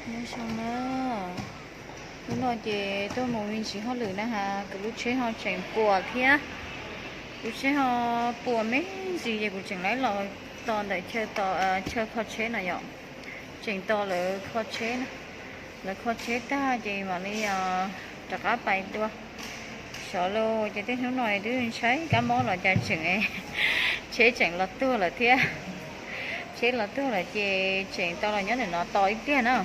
Nyob zoo na, hnub no ces tuaj mus me ntsis hauj lwm na has, kuv lub tsheb ho tseem puas thiab. Kuv tsheb ho puas me ntsis ces kuv tseem lawv los tos ntawm chaw, tos chaw kho tsheb no yom. Tseem tos lawv kho tsheb na, lawv kho tsheb tag ces mam li rov qab pais dua. Sov los ces tej hnub no twb ntshai kab mob los cas tseem, tsheb tseem los tuag lawm thiab. Tsheb los tuag lawm ces tseem tau los nyob ntawm no tos ib pliag na.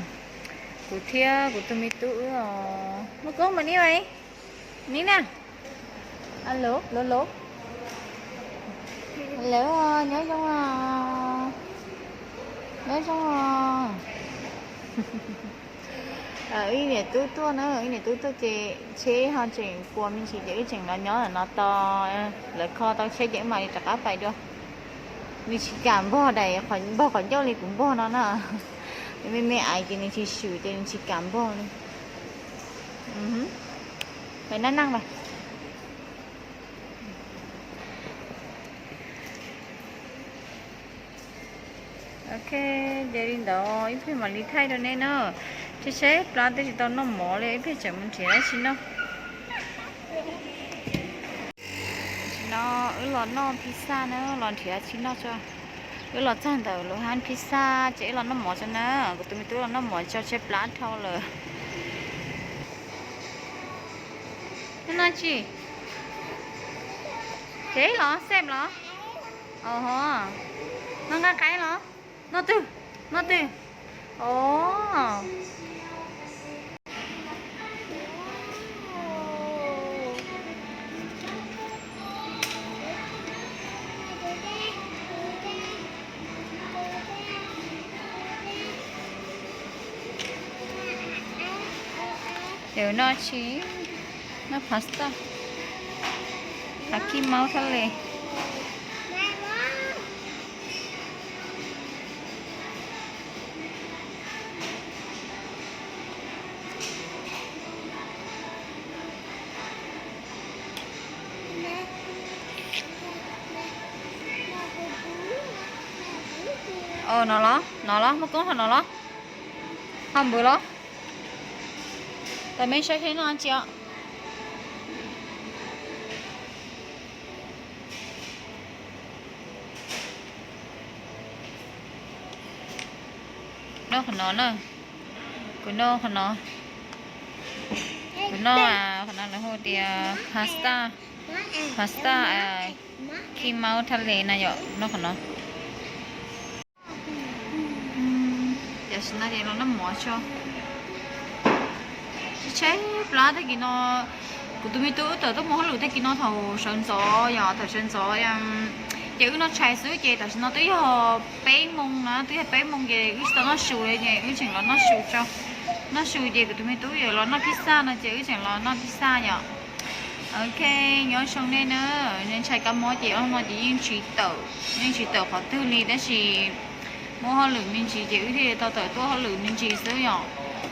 Kuv thiab kuv tus me tub wb os. Muaj koob mas nib, nib na. Alo, lov lov. Lawv nyob zoo, nyob zoo. Ib niam tub tuaj na, ib niam tub tuaj ces tsheb ho tseem puas me ntsis ces wb tseem los nyob no tos lawv kho tau tsheb ces wb mam li rov qab pais dua. Nws tsis kam npog daim, npog qhov ncauj li kuv npog no na. Me me ais ces nws tsis swm ces nws tsis kam npog li. Pais naj naj mas. Ok, ces li ntawd ib pliag mam li thaij rau nej na. Tsheb tsheb plab twb tsis tau noj mov li, ib pliag tseem mus nrhiav dab tsi noj. Tam sim no wb los noj pizza na, los nrhiav dab tsi noj tso. Wb los txog ntawm lub hab pizza ces wb los noj mov tso na. Kuv tus me tub los noj mov tso, tsheb plab dhau lawm. Noj tsi? Kev los, xeem los? Noj nqaij qaib los? Noj twg? Noj twg? Os. Cov no tsis, no pasta, Mickey Mouse thaj les. Os, no los, no los, muaj koob ho no los. Ho npws los. Tais me saib seb noj tsi os. Noj qhov no na. Kuv noj qhov no. Kuv noj qhov no lawv hu tias pasta, pasta Mickey Mouse thaj les na yom, noj qhov no. Tam sim no ces los noj mov tso. Tshaib tshaib plab tag kis no, kuv tus me tub wb tawm tuaj mus hauj lwm tag kis no thaum sawv ntxov yom, thaum sawv ntxov ces wb noj tshais xwb ces tam sim no twb yog peb moos na, twb yog peb moos ces wb tsis tau noj su li ces wb tseem los noj su tso. Noj su ces kuv tus me tub yuav los noj pizza no ces wb tseem los noj pizza yom. Ok, nyob zoo nej na, ntshai kab mob ces ob hnub no ces yeej tsis tawm, yeej tsis tawm qhov twg li tab sis muaj hauj lwm me ntsis ces wb thiaj tau tawm tuaj hauj lwm me ntsis xwb yom.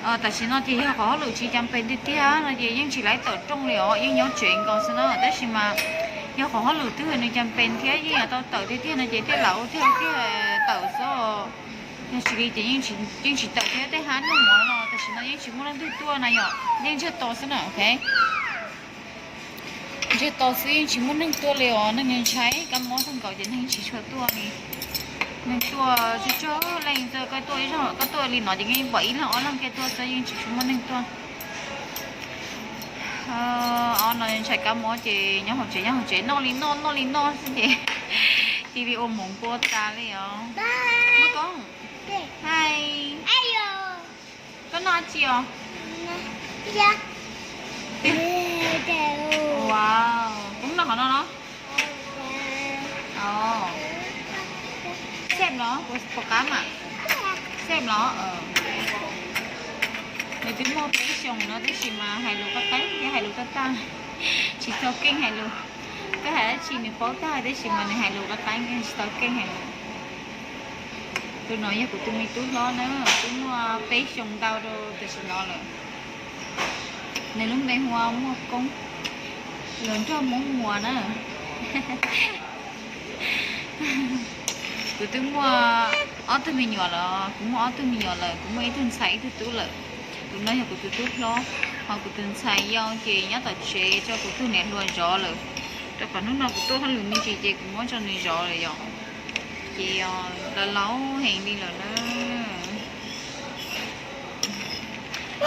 Tam sim no ces yog qhov hauj lwm tsis cam pes tiag tiag no ces yeej tsis laib tawm rooj li os, yeej nyob tsev nkaus xwb na, tab sis mas yog qhov hauj lwm twg nws cam pes thiab yeej yuav tau tawm tiag tiag no ces thiaj lam ua tiag tiag tawm xwb. Yog tsis li ces yeej tsis tawm thiab, tej hab noj mov no tam sim no yeej tsis muaj leej twg tuaj na yom, yeej ntsiag to xwb na, ok. Ntsiag to xwb yeej tsis muaj neeg tuaj li os, neeg ntshai kab mob tag nkaus ces neeg tsis tshua tuaj li. Neeg tuaj tsuag tsuag leej, koj tuaj ib zaug koj tuaj li no ces yeej pom ib leeg ob leeg kiag tuaj xwb, yeej tsis tshua muaj neeg tuaj. Ob no ntshai kab mob ces nyob hauv tsev, nyob hauv tsev noj li noj, noj li noj xwb ces cia li ua moov npua tas li os. Muaj koob. Hais. Koj noj tsi os? Wow, koob noj qhov no no. Xeem los, pom qab mas. Xeem los. Nws twb muaj peb xyoos no tab sis mas hais lus qab qeeb thiab hais lus tag tag, tsis tau keej hais lus. Koj hais dab tsi nws paub tag tab sis mas nws hais lus qab qeeb, tsis tau keej hais lus. Tus no yog kuv tus me tub hlob na, twb muaj peb xyoos ntau rau tam sim no lawm. Nws lub npe hu ua Muaj Koob, lus nrog Hmoob Muas na. Kuv twb muaj Ob tug me nyuam lawm, kuv muaj ob tug me nyuam lawm, kuv muaj ib tug ntxhais ib tug tub lawm. Tus no yog kuv tus tub hlob, ho kuv tus ntxhais yau ces nyob tom tsev rau kuv tus niam hluas zov lawm. Rau qhov hnub no kuv tuaj hauj lwm me ntsis ces kuv muab rau nws zov lawm yom. Ces laus laus heev li lawm na.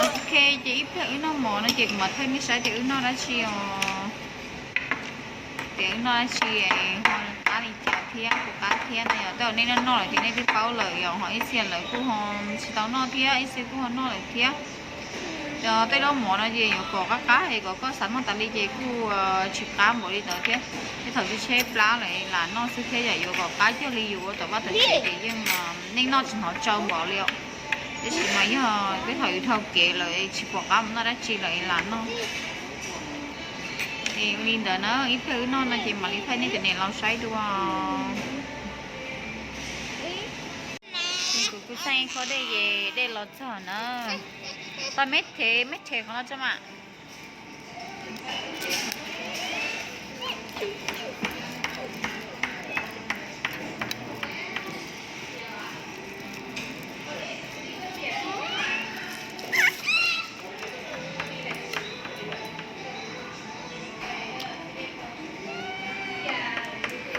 Ok, ces ib pliag wb noj mov no ces kuv mam thaij nej saib tias wb noj dab tsi os. Tias wb noj dab tsi, ho qab li cas thiab puas qab thiab no yom. Tej zaum nej noj noj lawm ces nej twb paub lawm yom, ho ib txhia lawv kuj ho tsis tau noj thiab, ib txhia kuj ho noj lawm thiab. Tej zaub mov no ces yuav kom qab qab es kom koj xav noj tas li ces kuj tsis qab npaum li ntawd thiab. Tej thaum tsis tsheb plab lawm lam noj xwb thiab yom, yuav kom qab cuag li yus ua tom vaj tom tsev ces yeej nej noj tsis hnov tsau npaum li os. Tab sis mas yog tej thaum yus dhau kev lawm tsis pom qab mus noj dab tsi lawm lam noj. Es ua li ntawd na, ib pliag wb noj no ces mam li thaij nej cov niam laus saib dua. Kuv kuj xeeb khob dej es dej los txog na. Pab meb thev, meb thev qhov no tso mas.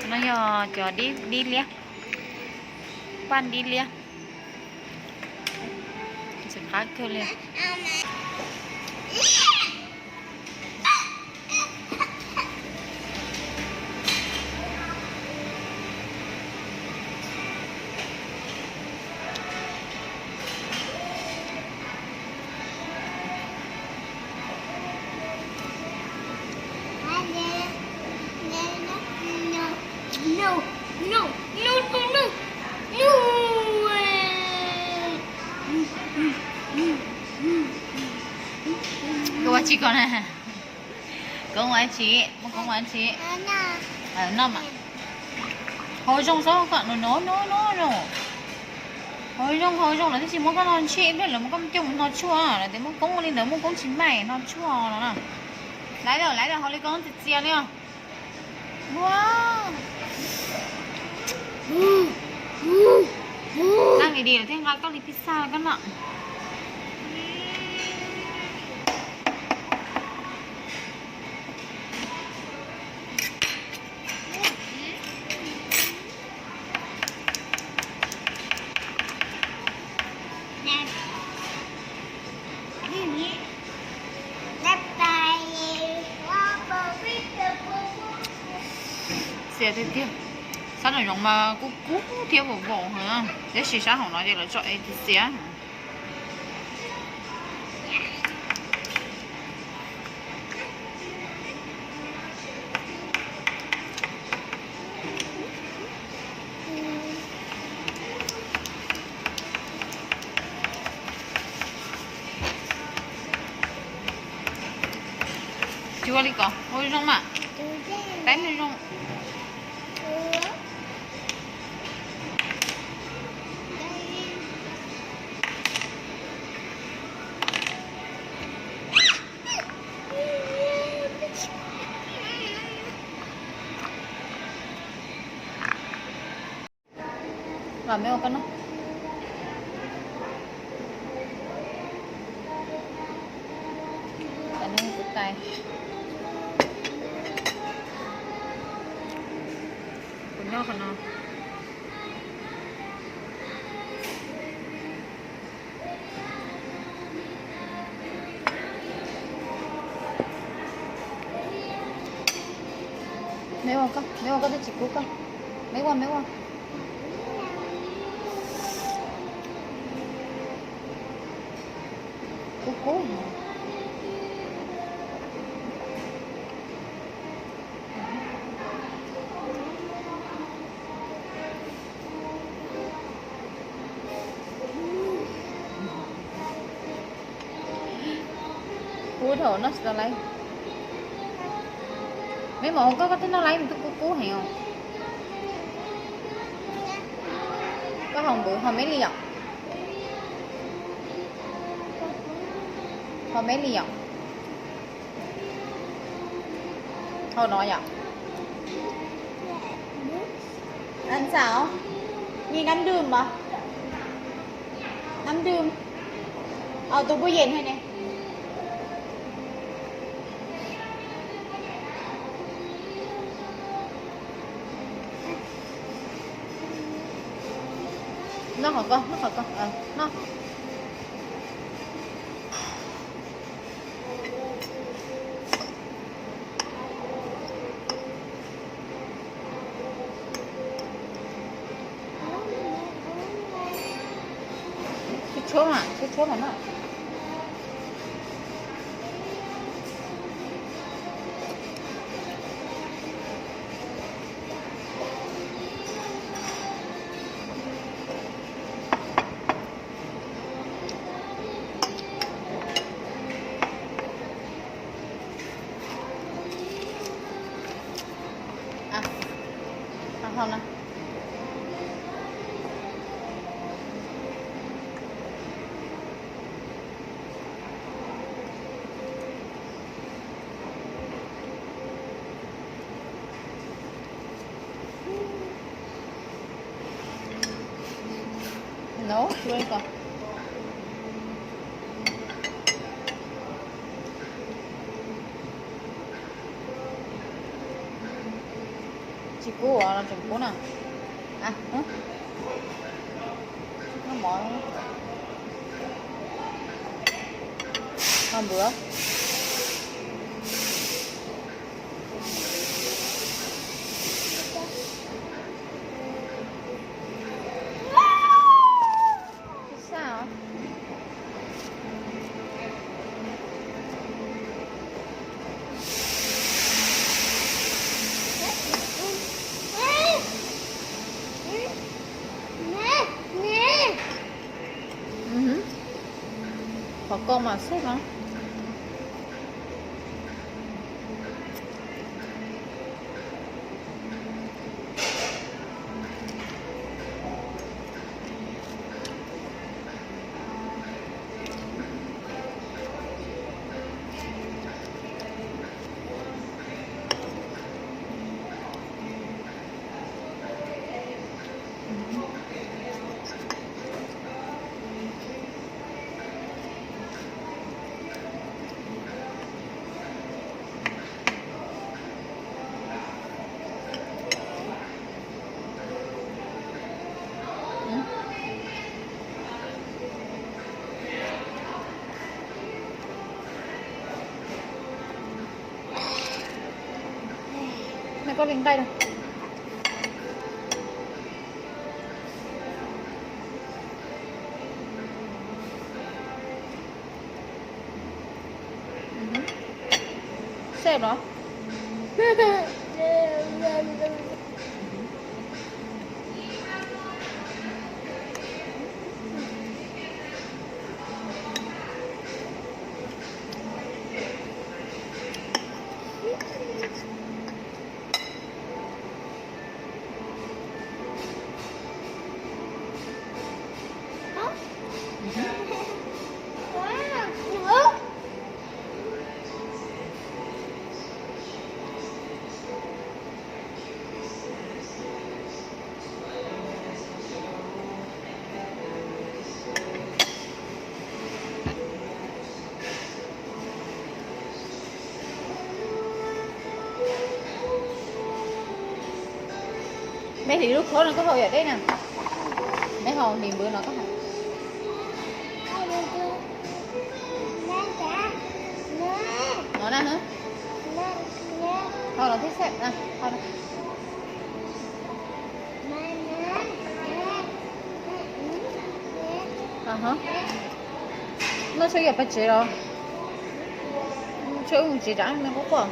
No yog cov dib liab, paj dib liab, ntxim qab kawg li. Koj ua tsi koj na? Koob ua tsi? Muaj koob ua tsi? Noj mas. Hau zoo xwb koj, no no no no. Hau zoo hau zoo lawv twb tsis muab koj no ntshiab ib pliag, lawv muab koj coj mus hno tshuaj, lawv tias muaj koob li ntawd, muaj koob tsis maij hno tshuaj no na. Laiv lawm, laiv lawm, hau li koob txias txias li os. Ua, laj li di lawm thiaj nqa koj li pizza koj no. Xiam tiag tiag. Sab nraum zoov mas kub kub thiab vom vom heev, tab sis sab hauv no ces lawv tso es xiam. Tsis ua li ko, ua zoo mas. Peb me zoo. Los me ua koj noj. Kuv noj qhov no. Me ua koj, me ua koj twb tsis kub koj. Me ua, me ua. Kub kub. Kub dhau noj tsis tau laiv. Me mov koj, koj twb noj laiv nws twb kub kub heev os. Koj haus npaum, haus me li yom? Haus me li yom? Haus no yom? Ăn xào, nhìn ăn đường mà. Nắm đơm. Ờ, tôi bố dện hơi nè. Noj hov ko, noj hov ko. Ờ, noj. Tsuag tsuag mas, tsuag tsuag mas noj. No, tsis ua li ko. Tsis kub los tseem kub na. Noj mov, noj npwv. Qhov ko mas xub no. Nqa koj li nqaij no. Seb los. Meb hliv lub khaub no koj haus yam dej na. Meb haus hliv npwv no koj haus. No na, haus los thiab xwb na, haus na. Noj tsheb yam paj tsev los, tsheb mus tsev rau me qub quaj.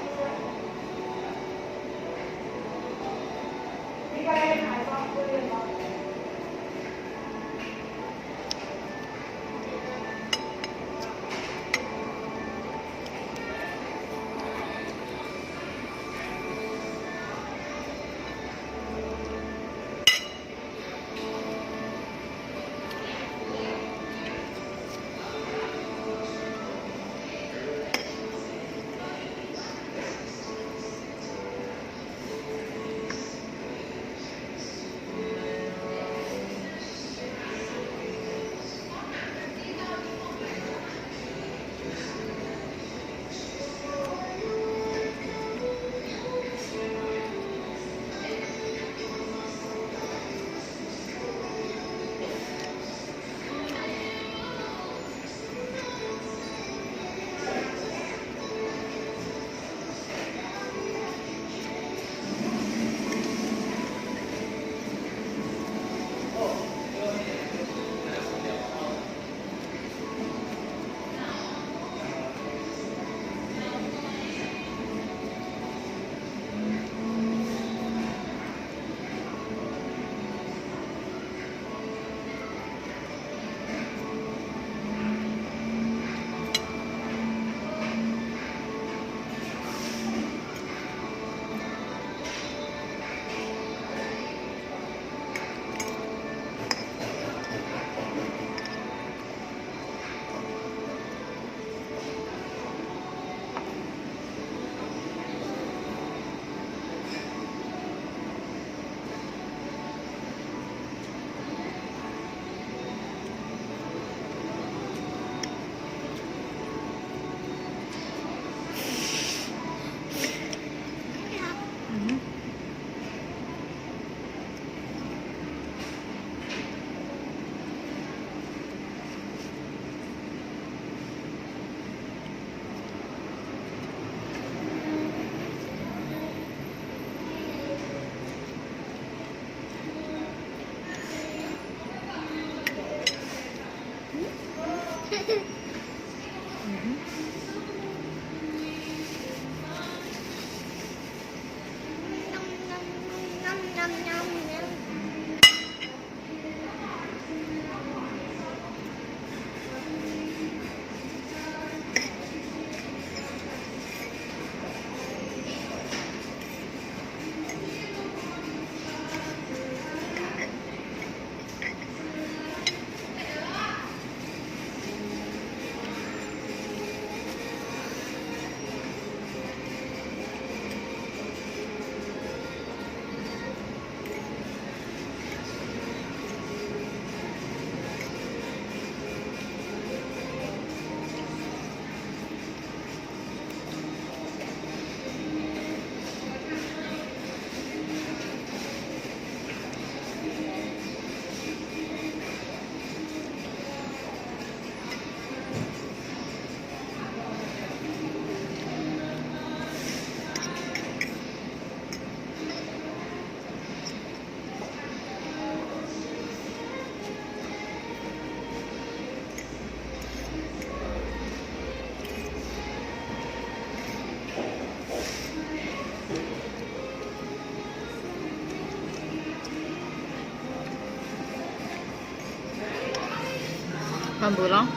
Koj npws los?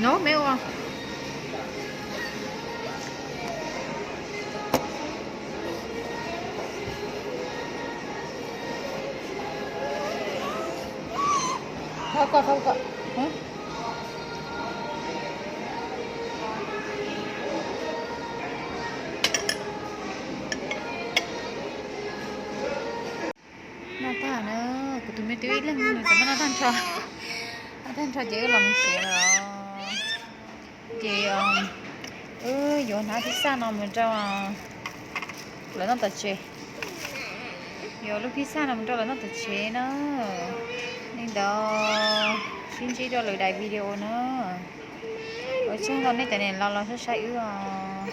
No me ua. Thov koj, thov koj. Noj tag na, kuv tus me tub ib leeg nws tseem noj tag nrho. Noj tag nrho ces wb los mus tsev lawm. Ces wb yuav hnab phij xaj no mus rau lawv noj tom tsev. Yuav lub phij xaj no mus rau lawv noj tom tsev na. Li ntawd sib ntsib rau lwm daim video na. Ua tsaug ntau nej cov niam laus los saib saib wb os.